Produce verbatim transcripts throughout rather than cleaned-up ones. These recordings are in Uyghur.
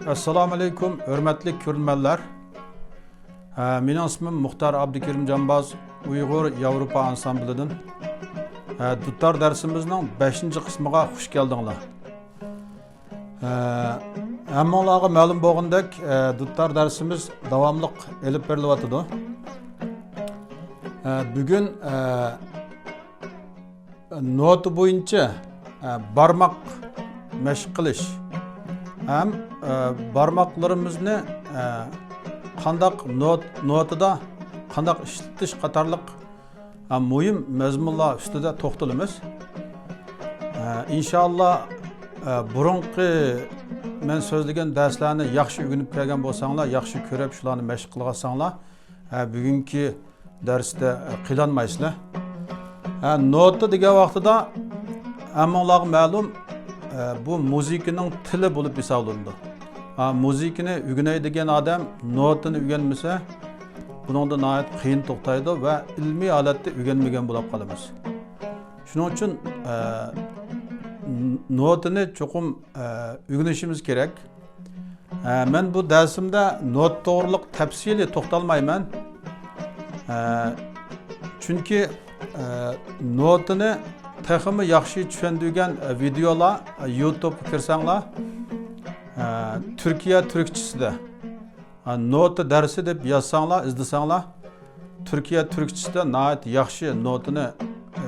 ئەسسالامۇئەلەيكۇم، ھۆرمەتلىك كۆرۈرمەنلەر. ھە، مېنىڭ ئىسمىم مۇختار ئابدۇكېرىم جامباز، ئۇيغۇر ياۋروپا ئانسامبلىدىن. ھە، دۇتار دەرسىمىزنىڭ بەشىنچى قىسمىغا خۇش كەلدىڭلار. ھە، ھەممىڭلارغا مەلۇم بولغىنىدەك، ھە، دۇتار دەرسىمىز داۋاملىق ئېلىپ بېرىلىۋاتىدۇ. ھە، بۈگۈن، ھە، نوتا بويىچە، ئە، بارماق مەشىق قىلىش ھەم، ئە، بارماقلىرىمىزنى، ئە، قانداق نوت-، نوتىدا قانداق ئىشلىتىش قاتارلىق، ئە، مۇھىم مەزمۇنلار ئۈستىدە توختىلىمىز. ئە، ئىنشائاللا، ئە، بۇرۇنقى مەن سۆزلىگەن دەرسلەرنى ياخشى ئۆگىنىپ كەلگەن بولساڭلار، ياخشى كۆرۈپ شۇلارنى مەشىق قىلىۋالساڭلار، ھە، بۈگۈنكى دەرستە، ھە، قىينالمايسىلەر. ھە، نوتا دېگەن ۋاقتىدا ھەممىڭلارغا مەلۇم، ھە، بۇ مۇزىكىنىڭ تىلى بولۇپ ھېسابلىنىدۇ. ھە، مۇزىكىنى ئۆگىنەي دېگەن ئادەم نوتىنى ئۆگەنمىسە، بۇنىڭدا ناھايىتى قىيىن توختايدۇ ۋە ئىلمىي ھالەتتە ئۆگەنمىگەن بولاپ قالىمىز. شۇنىڭ ئۈچۈن، ھە، ن-، نوتىنى چوقۇم، ھە، ئۆگىنىشىمىز كېرەك. ئە، مەن بۇ دەرسىمدە نوتا توغرىلىق تەپسىلىي توختالمايمەن. ئە، چۈنكى، ئە، نوتىنى تېخىمۇ ياخشى چۈشەندۈرگەن، ئە، ۋىدېئولار، ئە، يۇتۇبقا كىرسەڭلار، ئە، تۈركىيە تۈركچىسىدە، ئە، نوتا دەرسى دەپ يازساڭلار، ئىزدىسەڭلار، تۈركىيە تۈركچىسىدە ناھايىتى ياخشى نوتىنى، ئە،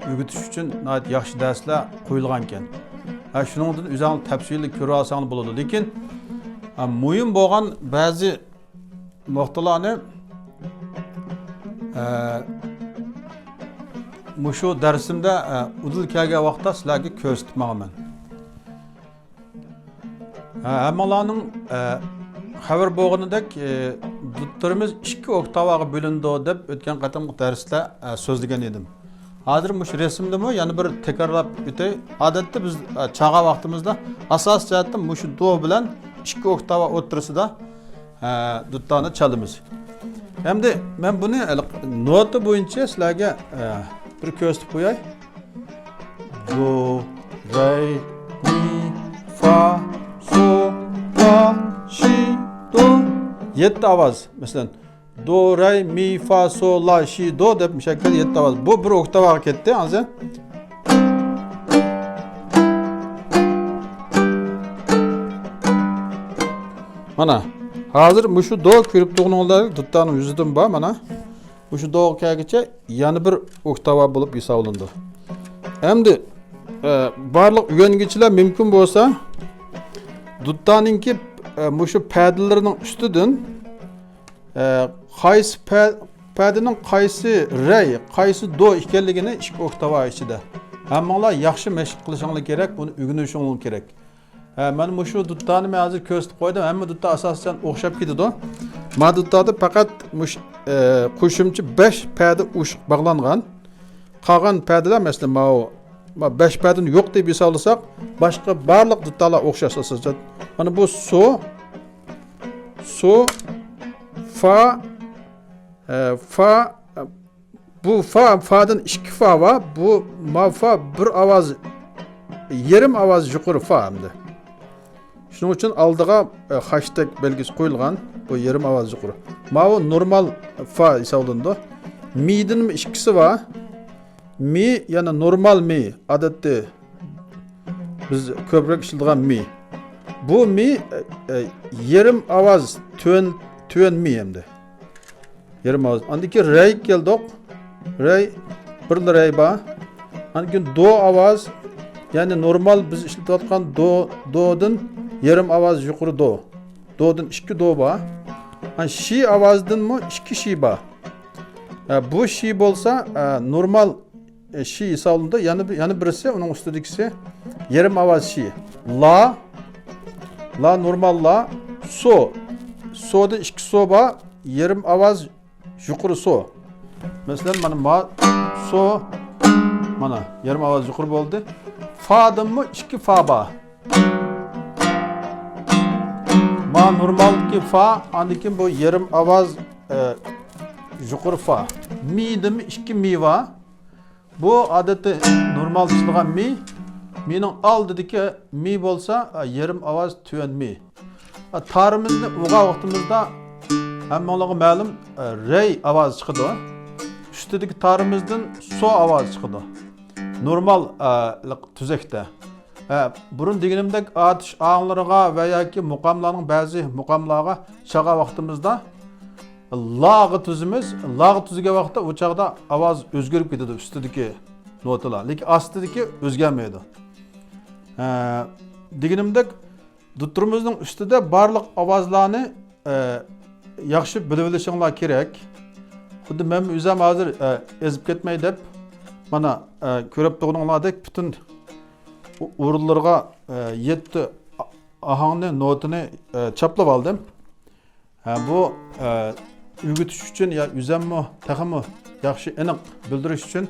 ئۆگىتىش ئۈچۈن ناھايىتى ياخشى دەرسلەر قويۇلغانىكەن. ھە، شۇنىڭدىن ئۆزۈڭلار تەپسىلىي كۆرۈۋالساڭلار بولىدۇ. لېكىن، ئە، مۇھىم بولغان بەزى نۇقتىلارنى، ئە، مۇشۇ دەرسىمدە، ئە، ئۇدۇل كەلگەن ۋاقىتتا سىلەرگە كۆرسىتىپ ماڭىمەن. ھە، ھەممىڭلارنىڭ، ئە، خەۋىرى بولغىنىدەك، ئە، دۇتلىرىمىز ئىككى ئوكتاۋاغا بۆلۈنىدۇ دەپ ئۆتكەن قېتىمقى دەرستە، ئە، سۆزلىگەن ئىدىم. ھازىر مۇشۇ رەسىمدىمۇ يەنە بىر تەكرارلاپ ئۆتەي. ئادەتتە بىز، ئە، چالغان ۋاقتىمىزدا ئاساسىي جەھەتتىن مۇشۇ دو بىلەن ئىككى ئوكتاۋا ئوتتۇرىسىدا، ئە، دۇتانى چالىمىز. ئەمدى مەن بۇنى ھېلىقى نوتا بويىچە سىلەرگە، ئە، بىر كۆرسىتىپ قوياي. دو، رەي، مى، فا، سو، لا، شى، دو. يەتتە ئاۋاز. مەسىلەن، دو، رەي، مى، فا، سو، لا، شى، دو دەپ مۇشەككىل يەتتە ئاۋاز. بۇ بىر ئوكتاۋاغا كەتتى، ھازىر. مانا، ھازىر مۇشۇ دو كۆرۈپ تۇرغىنىڭلار دۇتانىڭ يۈزىدىن بار، مانا. مۇشۇ دوغا كەلگۈچە يەنە بىر ئوكتاۋا بولۇپ ھېسابلىنىدۇ. ئەمدى، ئە، بارلىق ئۆگەنگۈچىلەر مۇمكىن بولسا، دۇتانىڭكى، ئە، مۇشۇ پەدىلىرىنىڭ ئۈستىدىن، ئە، قايسى پە-، پەدىنىڭ قايسى رەي، قايسى دو ئىكەنلىكىنى ئىككى ئوكتاۋا ئىچىدە. ھەممىڭلار ياخشى مەشىق قىلىشىڭلار كېرەك، بۇنى ئۆگىنىشىڭلار كېرەك. ھە، مانا مۇشۇ دۇتانى مەن ھازىر كۆرسىتىپ قويدۇم. ھەممە دۇتا ئاساسەن ئوخشاپ كېتىدۇ. ما دۇتادا پەقەت مۇش-، ئە، قوشۇمچە بەش پەدە ئوشۇق باغلانغان. قالغان پەدىلەر، مەسىلەن، ماۋۇ، ما بەش پەدىنى يوق دەپ ھېسابلىساق، باشقا بارلىق دۇتالار ئوخشاش ئاساسەن. مانا بۇ سو، سو، فا، ئە، فا، ئە، بۇ فا، فادىن ئىككى فا بار. بۇ ما فا بىر ئاۋاز، يېرىم ئاۋاز يۇقىرى فا ئەمدى. شۇنىڭ ئۈچۈن ئالدىغا، ئە، خاشتەك بەلگىسى قويۇلغان. بۇ يېرىم ئاۋاز يۇقىرى. ماۋۇ نورمال فا ھېسابلىنىدۇ. مىدىنمۇ ئىككىسى بار. مى، يەنى نورمال مى، ئادەتتە بىز كۆپرەك ئىشلىتىدىغان مى. بۇ مى، ئە، ئە، يېرىم ئاۋاز تۆۋەن، تۆۋەن مى ئەمدى. يېرىم ئاۋاز. ئاندىن كېيىن رەيگە كەلدۇق. رەي، بىرلا رەي بار. ئاندىن كېيىن دو ئاۋاز، يەنى نورمال بىز ئىشلىتىۋاتقان دو، دودىن يېرىم ئاۋاز يۇقىرى دو. دودىن ئىككى دو بار. ئاندىن شى ئاۋازدىنمۇ ئىككى شى بار. ئە، بۇ شى بولسا، ئە، نورمال، ئە، شى ھېسابلىنىدۇ. يەنە بىر، يەنە بىرسى، ئۇنىڭ ئۈستىدىكىسى يېرىم ئاۋاز شى. لا، لا نورمال لا، سو. سودا ئىككى سو بار، يېرىم ئاۋاز يۇقىرى سو. مەسىلەن، مانا ما، سو، مانا يېرىم ئاۋاز يۇقىرى بولدى. فادىنمۇ ئىككى فا بار. ما نورمالدىكى فا، ئاندىن كېيىن بۇ يېرىم ئاۋاز، ئە، يۇقىرى فا. مىدىمۇ ئىككى مى بار. بۇ ئادەتتە نورمال چېلىدىغان مى. مىنىڭ ئالدىدىكى مى بولسا، ئە، يېرىم ئاۋاز تۆۋەن مى. ئە، تارىمىزنى ئۇرغان ۋاقتىمىزدا ھەممىڭلارغا مەلۇم، ئە، رەي ئاۋازى چىقىدۇ. ئۈستىدىكى تارىمىزدىن سو ئاۋازى چىقىدۇ. نورمال، ئە، لىق تۈزەكتە. ئە، بۇرۇن دېگىنىمدەك ئاتۇش ئاڭلىرىغا ۋە ياكى مۇقاملارنىڭ بەزى مۇقاملارغا چالغان ۋاقتىمىزدا لاغا تۈزىمىز. لاغا تۈزگەن ۋاقىتتا ئۇ چاغدا ئاۋاز ئۆزگىرىپ كېتىدۇ، ئۈستىدىكى نوتىلار. لېكىن ئاستىدىكى ئۆزگەرمەيدۇ. ئە، دېگىنىمدەك، دۇتتۇرىمىزنىڭ ئۈستىدە بارلىق ئاۋازلارنى، ئە، ياخشى بىلىۋېلىشىڭلار كېرەك. خۇددى مەن ئۆزۈم ھازىر، ئە، ئېزىپ كەتمەي دەپ، مانا، ئە، كۆرۈپ تۇرغىنىڭلاردەك پۈتۈن ئو-، ئورۇنلىرىغا، ئە، يەتتە ئا-، ئاھاڭنى، نوتىنى، ئە، چاپلاپ ئالدىم. ھە، بۇ، ئە، ئۆگىتىش ئۈچۈن يا ئۆزۈممۇ تېخىمۇ ياخشى ئېنىق بىلدۈرۈش ئۈچۈن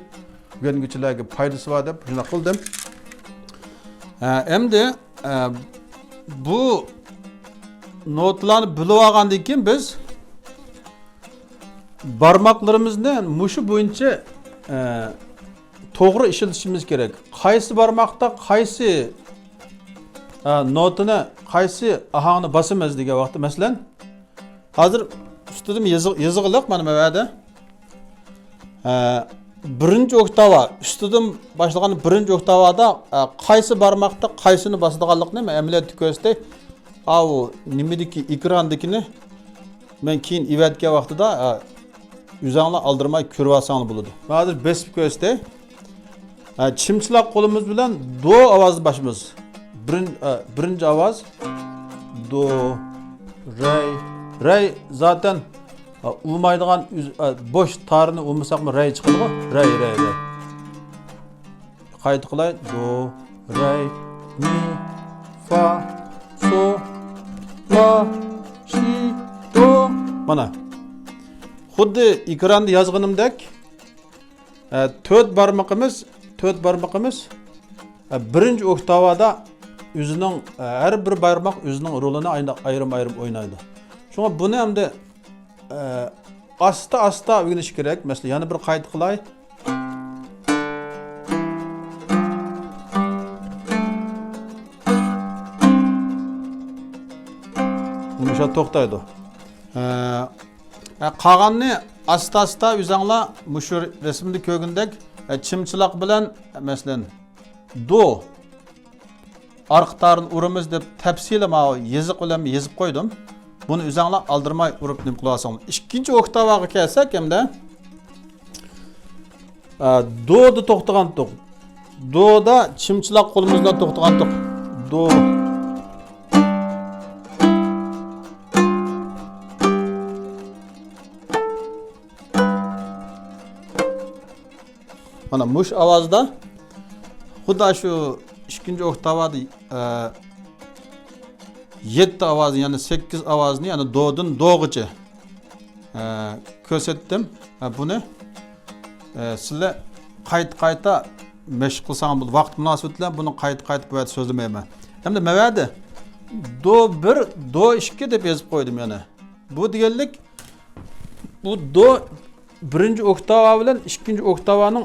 ئۆگەنگۈچىلەرگە پايدىسى بار دەپ شۇنداق قىلدىم. ھە، ئەمدى، ئە، بۇ نوتىلارنى بىلىپ ئالغاندىن كېيىن بىز بارماقلىرىمىزنى مۇشۇ بويىچە، ئە، توغرا ئىشلىتىشىمىز كېرەك. قايسى بارماقتا قايسى، ئە، نوتىنى، قايسى ئاھاڭنى باسىمىز دېگەن ۋاقىتتا، مەسىلەن، ھازىر ئۈستىدىن يېزىغ-، يېزىغلىق مانا مەۋەدە. ئە، بىرىنچى ئوكتاۋا، ئۈستىدىن باشلىغان بىرىنچى ئوكتاۋادا، ئە، قايسى بارماقتا قايسىنى باسىدىغانلىقىنى مەن ئەمەلىيەتتە كۆرسىتەي. ئاۋۇ نېمىدىكى، ئېكراندىكىنى مەن كېيىن ئېۋەتكەن ۋاقتىدا، ئە، ئۆزۈڭلار ئالدىرىماي كۆرۈۋالساڭلار بولىدۇ. مەن ھازىر بېسىپ كۆرسىتەي. ھە، چىمچىلاق قولىمىز بىلەن دو ئاۋازنى باشلايمىز. بىرىن-، ئە، بىرىنچى ئاۋاز. دو، رەي. رەي زاتەن، ئە، ئۇرمايدىغان ئۈز-، ئە، بوش تارنى ئۇرمىساقمۇ رەي چىقىدىغۇ. رەي، رەي، رەي. قايتا قىلاي. دو، رەي، مى، فا، سو، لا، شى، دو. مانا. خۇددى ئېكراندا يازغىنىمدەك، ئە، تۆت بارمىقىمىز، تۆت بارمىقىمىز، ئە، بىرىنچى ئوكتاۋادا ئۆزىنىڭ، ئە، ھەر بىر بارماق ئۆزىنىڭ رولىنى ئاينا-، ئايرىم-ئايرىم ئوينايدۇ. شۇڭا بۇنى ئەمدى، ئە، ئاستا-ئاستا ئۆگىنىش كېرەك. مەسىلەن، يەنە بىر قايتا قىلاي. مۇشۇ توختايدۇ. ئە، ئە، قالغاننى ئاستا-ئاستا ئۆزەڭلار مۇشۇ رەسىمدە كۆرگەندەك، ئە، چىمچىلاق بىلەن، مەسىلەن، دو ئارقا تارىنى ئۇرىمىز دەپ تەپسىلىي ماۋۇ يېزىق بىلەن يېزىپ قويدۇم. بۇنى ئۆزەڭلار ئالدىرىماي ئۇرۇپ نېمە قىلىۋالساڭلار. ئىككىنچى ئوكتاۋاغا كەلسەك ئەمدى، ئە، دودا توختىغانتۇق. دودا چىمچىلاق قولىمىز بىلەن توختىغانتۇق. دو. مانا مۇشۇ ئاۋازدا خۇددى شۇ ئىككىنچى ئوكتاۋادا، ئە، يەتتە ئاۋازنى، يەنى سەككىز ئاۋازنى، يەنى دودىن دوغىچە، ئە، كۆرسەتتىم. ئە، بۇنى، ئە، سىلەر قايتا-قايتا مەشىق قىلساڭلار بولىدۇ. ۋاقىت مۇناسىۋىتى بىلەن بۇنى قايتا-قايتا بۇ يەردە سۆزلىمەيمەن. ئەمدى مەۋەدە دو بىر، دو ئىككى دەپ يېزىپ قويدۇم يەنە. بۇ دېگەنلىك، بۇ دو بىرىنچى ئوكتاۋا بىلەن ئىككىنچى ئوكتاۋانىڭ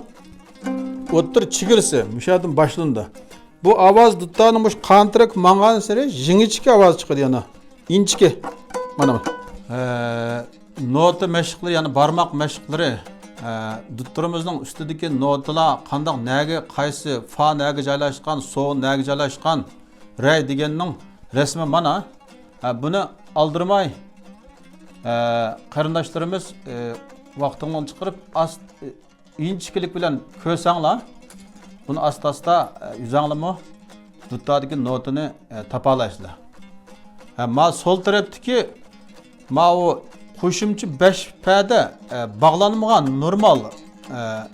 ئوتتۇرا چېگرىسى مۇشۇ يەردىن باشلىنىدۇ. بۇ ئاۋاز دۇتارنىڭ مۇشۇ قانتىرەك ماڭغانسېرى يىڭىچكە ئاۋاز چىقىدۇ يەنە. ئىنچىكە. مانا بۇ. ئە، نوتا مەشىقلىرى، يەنى بارماق مەشىقلىرى. ئە، دۇتتۇرىمىزنىڭ ئۈستىدىكى نوتىلار قانداق، نەگە، قايسى، فا نەگە جايلاشقان، سو نەگە جايلاشقان، رەي دېگەننىڭ رەسىمى مانا. ئە، بۇنى ئالدىرىماي، ئە، قېرىنداشلىرىمىز، ئە، ۋاقتىڭلارنى چىقىرىپ، ئاست-، ئە، ئىنچىكىلىك بىلەن كۆرسەڭلار، بۇنى ئاستا-ئاستا، ئە، ئۆزەڭلارمۇ دۇتادىكى نوتىنى، ئە، تاپالايسىلەر. ھە، ما سول تەرەپتىكى ماۋۇ قوشۇمچە بەش پەدە، ئە، باغلانمىغان نورمال، ئە،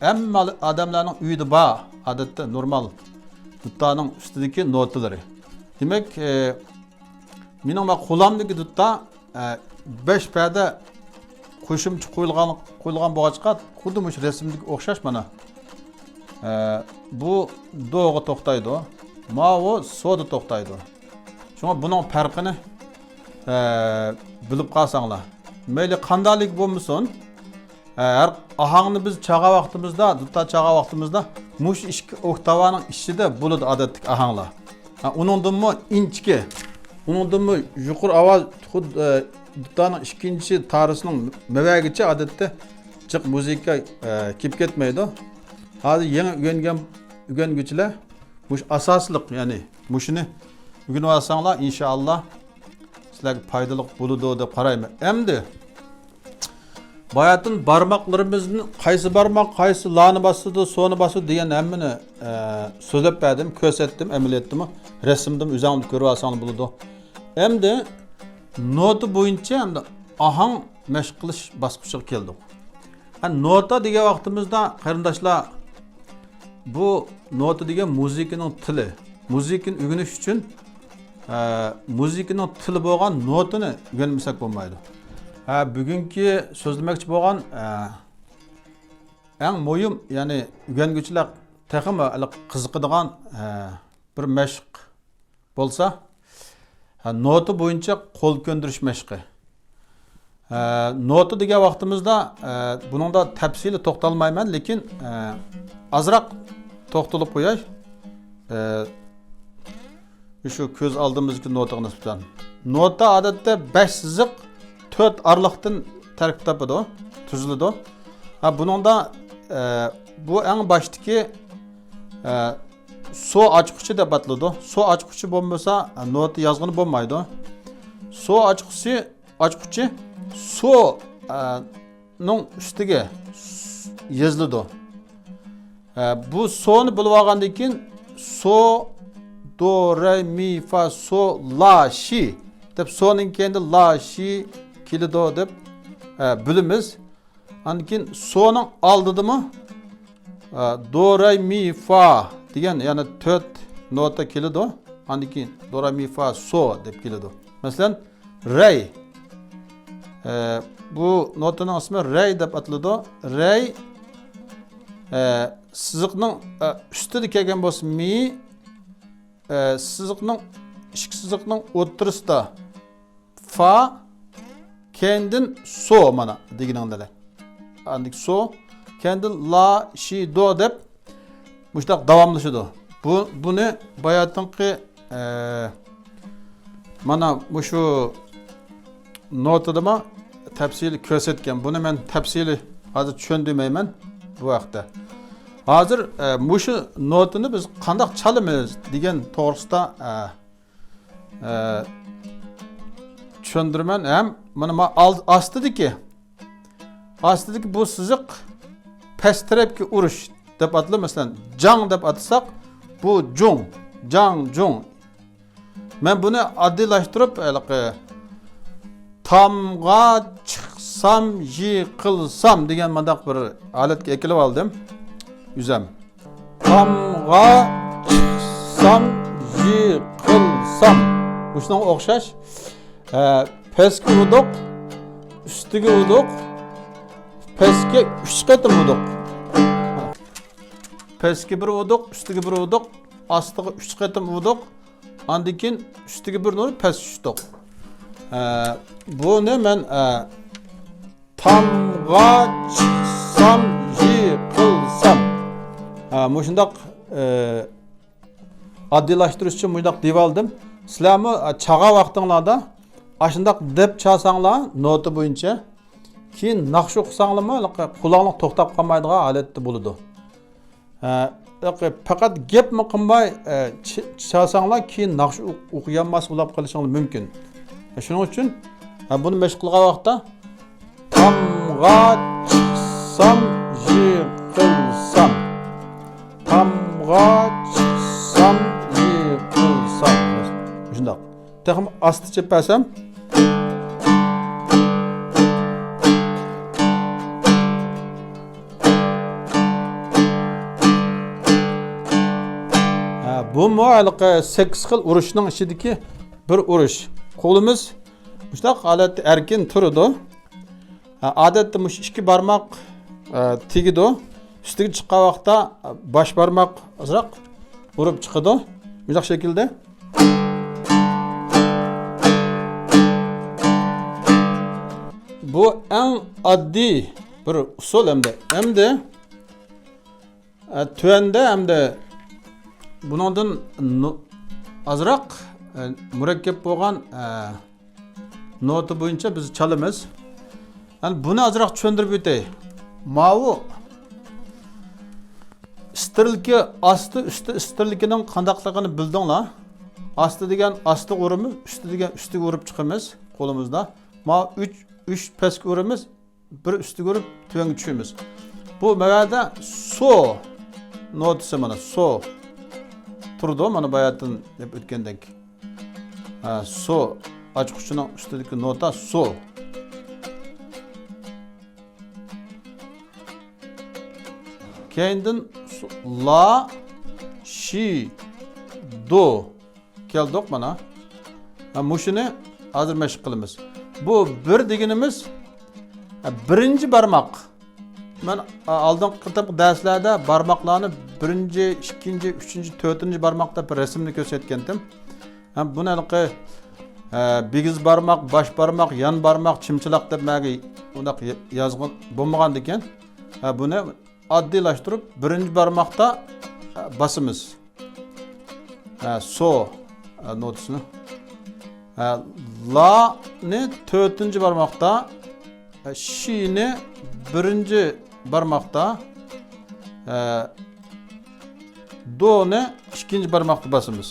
ھەممە ئادەملەرنىڭ ئۆيىدە بار، ئادەتتە نورمال دۇتانىڭ ئۈستىدىكى نوتىلىرى. دېمەك، ئە، مېنىڭ ما قولامدىكى دۇتا، ئە، بەش پەدە قوشۇمچە قويۇلغان، قويۇلغان بولغاچقا، خۇددى مۇشۇ رەسىمدىكى ئوخشاش مانا. ئە، بۇ دوغا توختايدۇ، ماۋۇ سودا توختايدۇ. شۇڭا بۇنىڭ پەرقىنى، ئە، بىلىپ قالساڭلار. مەيلى قانداقلىك بولمىسۇن، ئە، ھەر ئاھاڭنى بىز چالغان ۋاقتىمىزدا، دۇتا چالغان ۋاقتىمىزدا مۇشۇ ئىككى ئوكتاۋانىڭ ئىچىدە بولىدۇ ئادەتتىكى ئاھاڭلار. ھە، ئۇنىڭدىنمۇ ئىنچىكە، ئۇنىڭدىنمۇ يۇقىرى ئاۋاز خۇد، ئە، دۇتارنىڭ ئىككىنچى تارىسىنىڭ مەۋەگىچە ئادەتتە جىق مۇزىكا، ئە، كېلىپ كەتمەيدۇ. ھازىر يېڭى ئۆگەنگەن، ئۆگەنگۈچىلەر مۇشۇ ئاساسلىق، يەنى مۇشۇنى ئۆگىنىۋالساڭلار، ئىنشائاللا، سىلەرگە پايدىلىق بولىدۇ دەپ قارايمەن. ئەمدى باياتىن بارماقلىرىمىزنى قايسى بارماق قايسى لانى باسىدۇ، سونى باسىدۇ دېگەن ھەممىنى، ئە، سۆزلەپ بەردىم، كۆرسەتتىم، ئەمەلىيەتتىمۇ، رەسىمدىمۇ ئۆزۈڭلار كۆرۈۋالساڭلار بولىدۇ. ئەمدى نوتا بويىچە ئەمدى ئاھاڭ مەشىق قىلىش باسقۇچىغا كەلدۇق. ھە، نوتا دېگەن ۋاقتىمىزدا، قېرىنداشلار، بۇ نوتا دېگەن مۇزىكىنىڭ تىلى. مۇزىكىنى ئۆگىنىش ئۈچۈن، ئە، مۇزىكىنىڭ تىلى بولغان نوتىنى ئۆگەنمىسەك بولمايدۇ. ھە، بۈگۈنكى سۆزلىمەكچى بولغان، ئە، ئەڭ مۇھىم، يەنى ئۆگەنگۈچىلەر تېخىمۇ ھېلىقى قىزىقىدىغان، ئە، بىر مەشىق بولسا، ھە، نوتا بويىچە قول كۆندۈرۈش مەشقى. ھە، نوتا دېگەن ۋاقتىمىزدا، ھە، بۇنىڭدا تەپسىلىي توختالمايمەن، لېكىن، ھە، ئازراق توختىلىپ قوياي. ھە، شۇ كۆز ئالدىمىزدىكى نوتىغا نىسبەتەن. نوتا ئادەتتە بەش سىزىق، تۆت ئارىلىقتىن تەركىب تاپىدۇ، تۈزۈلىدۇ. ھە، بۇنىڭدا، ھە، بۇ ئەڭ باشتىكى، ھە، سو ئاچقۇچى دەپ ئاتىلىدۇ. سو ئاچقۇچى بولمىسا، نوتا يازغىلى بولمايدۇ. سو ئاچقۇچى، ئاچقۇچى سو، ئە، نىڭ ئۈستىگە يېزىلىدۇ. ئە، بۇ سونى بىلىپ ئالغاندىن كېيىن سو، دو، رە، مى، فا، سو، لا، شى دەپ سونىڭ كەينىدە لا، شى كېلىدۇ دەپ، ئە، بىلىمىز. ئاندىن كېيىن سونىڭ ئالدىدىمۇ، ئە، دو، رە، مى، فا دېگەن يەنە تۆت نوتا كېلىدۇ. ئاندىن كېيىن دو، رە، مى، فا، سو دەپ كېلىدۇ. مەسىلەن، رەي. ئە، بۇ نوتىنىڭ ئىسمى رەي دەپ ئاتىلىدۇ. رەي، ئە، سىزىقنىڭ، ئە، ئۈستىدە كەلگەن بولسا مى، ئە، سىزىقنىڭ، ئىككى سىزىقنىڭ ئوتتۇرىسىدا فا، كەينىدىن سو، مانا دېگىنىڭدەك. ئاندىن سو، كەينىدىن لا، شى، دو دەپ مۇشۇنداق داۋاملىشىدۇ. بۇ، بۇنى باياتىنقى، ئە، مانا مۇشۇ نوتىدىمۇ تەپسىلىي كۆرسەتكەن. بۇنى مەن تەپسىلىي ھازىر چۈشەندۈرمەيمەن بۇ ھەقتە. ھازىر، ئە، مۇشۇ نوتىنى بىز قانداق چالىمىز دېگەن توغرىسىدا، ئە، ئە، چۈشەندۈرىمەن ھەم مانا ما-، ئال-، ئاستىدىكى، ئاستىدىكى بۇ سىزىق پەس تەرەپكە ئۇرۇش دەپ ئاتىلىدۇ. مەسىلەن، جاڭ دەپ ئاتىساق، بۇ جۇڭ، جاڭ، جۇڭ. مەن بۇنى ئاددىيلاشتۇرۇپ، ھېلىقى تامغا چىقسام، يىقىلسام دېگەن مانداق بىر ھالەتكە ئەكېلىپ ئالدىم ئۆزۈم. تامغا چىقسام، يىقىلسام. مۇشۇنىڭغا ئوخشاش. ھە، پەسكە ئۇردۇق، ئۈستىگە ئۇردۇق، پەسكە ئۈچ قېتىم ئۇردۇق. پەسكە بىر ئۇردۇق، ئۈستىگە بىر ئۇردۇق، ئاستىغا ئۈچ قېتىم ئۇردۇق. ئاندىن كېيىن ئۈستىگە بىر ئۇرۇپ پەس چۈشتۇق. ھە، بۇنى مەن، ھە، تامغا چىقسام، يىقىلسام. ھە، مۇشۇنداق، ئە، ئاددىيلاشتۇرۇش ئۈچۈن مۇشۇنداق دېيىۋالدىم. سىلەرمۇ، ئە، چالغان ۋاقتىڭلاردا ئاشۇنداق دەپ چالساڭلار نوتا بويىچە، كېيىن ناخشا ئوقۇساڭلارمۇ قۇلاقلىق توختاپ قالمايدىغان ھالەتتە بولىدۇ. ھە، پەقەت گەپمۇ قىلماي، ئە، چ-، چالساڭلار كېيىن ناخشا ئوق-، ئوقۇيالماس بولاپ قېلىشىڭلار مۇمكىن. ھە، شۇنىڭ ئۈچۈن، ھە، بۇنى مەشىق قىلغان ۋاقىتتا تامغا چىقسام، يىقىلسام. تامغا چىقسام، يىقىلسام. مۇشۇنداق. تېخىمۇ ئاستا چېلىپ بەرسەم. ھە، بۇمۇ ھېلىقى سەككىز خىل ئۇرۇشنىڭ ئىچىدىكى بىر ئۇرۇش. قولىمىز مۇشۇنداق ھالەتتە ئەركىن تۇرىدۇ. ھە، ئادەتتە مۇشۇ ئىككى بارماق، ئە، تېگىدۇ. ئۈستىگە چىققان ۋاقىتتا، ئە، باش بارماق ئازراق ئۇرۇپ چىقىدۇ. مۇشۇنداق شەكىلدە. بۇ ئەڭ ئاددىي بىر ئۇسۇل ئەمدى. ئەمدى ئە، تۆۋەندە ئەمدى بۇنىڭدىن نو-، ئازراق، ئە، مۇرەككەپ بولغان، ئە، نوتا بويىچە بىز چالىمىز. ئەمدى بۇنى ئازراق چۈشەندۈرۈپ ئۆتەي. ماۋۇ ئىستىرلىكى ئاستى، ئۈستى ئىستىرلىكىنىڭ قانداقلىقىنى بىلدىڭلار. ئاستى دېگەن ئاستىغا ئۇرىمىز، ئۈستى دېگەن ئۈستىگە ئۇرۇپ چىقىمىز قولىمىزدا. ماۋۇ ئۈچ، ئۈچ پەسكە ئۇرىمىز، بىر ئۈستىگە ئۇرۇپ تۆۋەنگە چۈشىمىز. بۇ مەۋەدە سو نوتىسى، مانا سو تۇرىدۇ، مانا باياتىن دەپ ئۆتكەندەك. ھە، سو ئاچقۇچىنىڭ ئۈستىدىكى نوتا سو. كەينىدىن سو-، لا، شى، دو كەلدۇق مانا. ھە، مۇشۇنى ھازىر مەشىق قىلىمىز. بۇ بىر دېگىنىمىز، ھە، بىرىنچى بارماق. مەن، ئا، ئالدىنقى قېتىمقى دەرسلەردە بارماقلارنى بىرىنچى، ئىككىنچى، ئۈچىنچى، تۆتىنچى بارماق دەپ بىر رەسىمنى كۆرسەتكەنتىم. ھەم بۇنى ھېلىقى، ئە، بىگىز بارماق، باش بارماق، يان بارماق، چىمچىلاق دەپ مەگە ئۇنداق ي-، يازغان بولمىغاندىكىن، ھە، بۇنى ئاددىيلاشتۇرۇپ بىرىنچى بارماقتا، ئە، باسىمىز. ھە، سو، ھە، نوتىسىنى. ھە، لانى تۆتىنچى بارماقتا، ھە، شىنى بىرىنچى بارماقتا، ھە، دونى ئىككىنچى بارماقتا باسىمىز.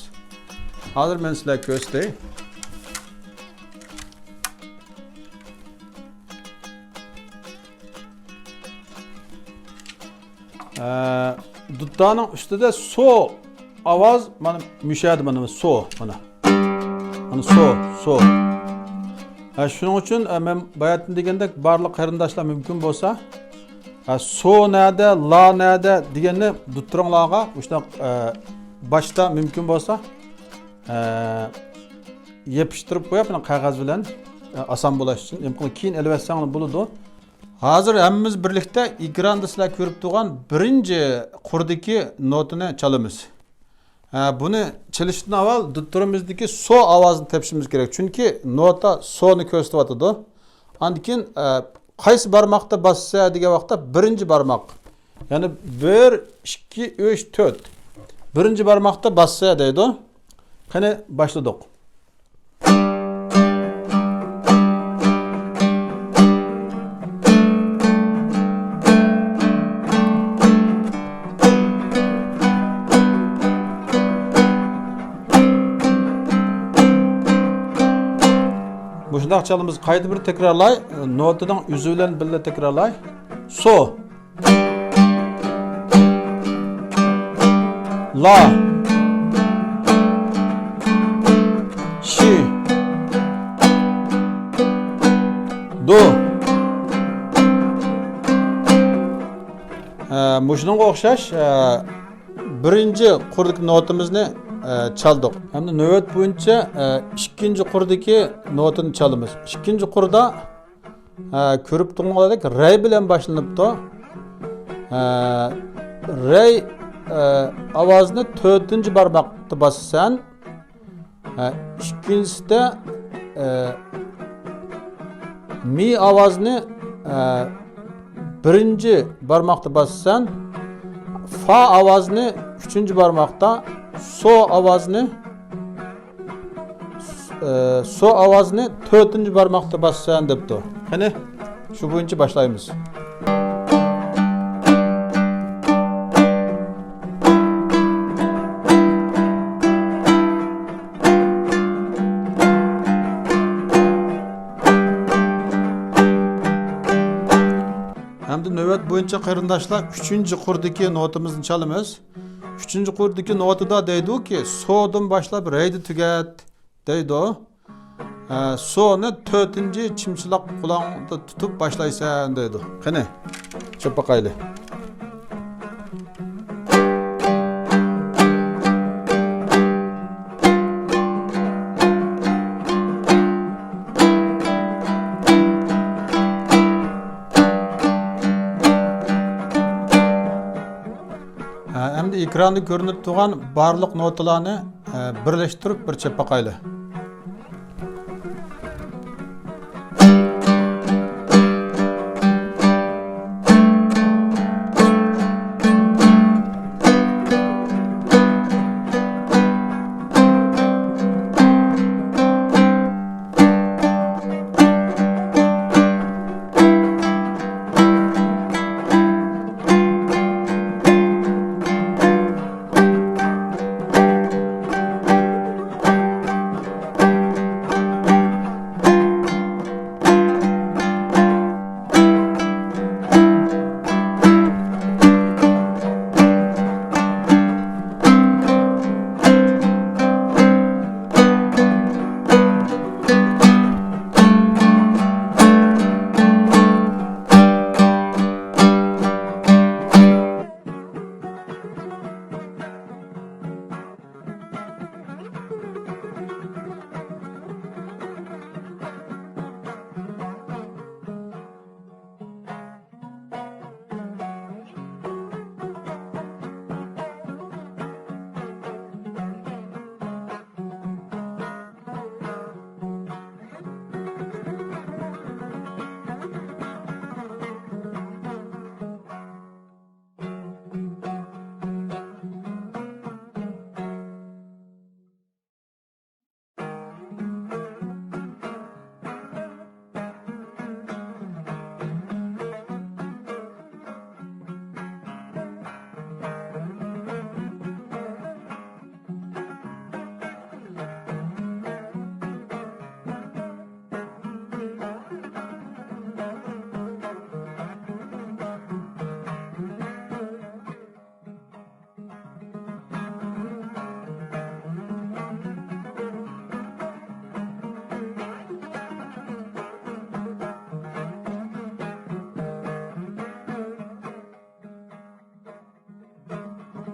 ھازىر مەن سىلەرگە كۆرسىتەي. ئە، دۇتارنىڭ ئۈستىدە سو ئاۋاز، مانا مۇشۇ يەردە، مانا سو، مانا. مانا سو، سو. ھە، شۇنىڭ ئۈچۈن، ئە، مەن باياتىن دېگەندەك، بارلىق قېرىنداشلار مۇمكىن بولسا، ھە، سو نەدە، لا نەدە دېگەننى دۇتتۇرۇڭلارغا مۇشۇنداق، ئە، باشتا مۇمكىن بولسا، ئە، يېپىشتۇرۇپ قويۇپ، مانا قەغەز بىلەن، ئە، ئاسان بولۇش ئۈچۈن. كېيىن ئېلىۋەتسەڭلار بولىدۇ. ھازىر ھەممىمىز بىرلىكتە ئېكراندا سىلەر كۆرۈپ تۇرغان بىرىنچى قۇردىكى نوتىنى چالىمىز. ھە، بۇنى چېلىشتىن ئاۋۋال دۇتتۇرىمىزدىكى سو ئاۋازىنى تېپىشىمىز كېرەك. چۈنكى نوتا سونى كۆرسىتىۋاتىدۇ. ئاندىن كېيىن، ئە، قايسى بارماقتا باسسا دېگەن ۋاقىتتا بىرىنچى بارماق. يەنى بىر، ئىككى، ئۈچ، تۆت. بىرىنچى بارماقتا باسسا دەيدۇ. قېنى، باشلىدۇق. مۇشۇنداق چالىمىز. قايتا بىر تەكرارلاي. نوتىنىڭ ئۆزى بىلەن بىللە تەكرارلاي. سو. لا. شى. دو. ئە، مۇشۇنىڭغا ئوخشاش، ئە، بىرىنچى قۇردىكى نوتىمىزنى، ئە، چالدۇق. ئەمدى نۆۋەت بويىچە، ئە، ئىككىنچى قۇردىكى نوتىنى چالىمىز. ئىككىنچى قۇردا ھە، كۆرۈپ تۇرغىنىڭلاردەك رەي بىلەن باشلىنىپتۇ. ھە، رەي، ئە، ئاۋازىنى تۆتىنچى بارماقتا باسىسەن. ھە، ئىككىنچىسىدە، ئە، مى ئاۋازىنى، ئە، بىرىنچى بارماقتا باسىسەن. فا ئاۋازىنى ئۈچىنچى بارماقتا، سو ئاۋازىنى ئى، سو ئاۋازىنى تۆتىنچى بارماقتا باسىسەن دەپتۇ. قېنى، شۇ بويىچە باشلايمىز. ئەمدى نۆۋەت بويىچە قېرىنداشلار ئۈچىنچى قۇردىكى نوتىمىزنى چالىمىز. ئۈچىنچى قۇردىكى نوتىدا دەيدۇكى، سودىن باشلاپ رەيدە تۈگەت دەيدۇ. ھە، سونى تۆتىنچى چىمچىلاق قۇلاقتا تۇتۇپ باشلايسەن دەيدۇ. قېنى، چېلىپ باقايلى. ھە، ئەمدى ئېكراندا كۆرۈنۈپ تۇرغان بارلىق نوتىلارنى، ھە، بىرلەشتۈرۈپ بىر چېلىپ باقايلى.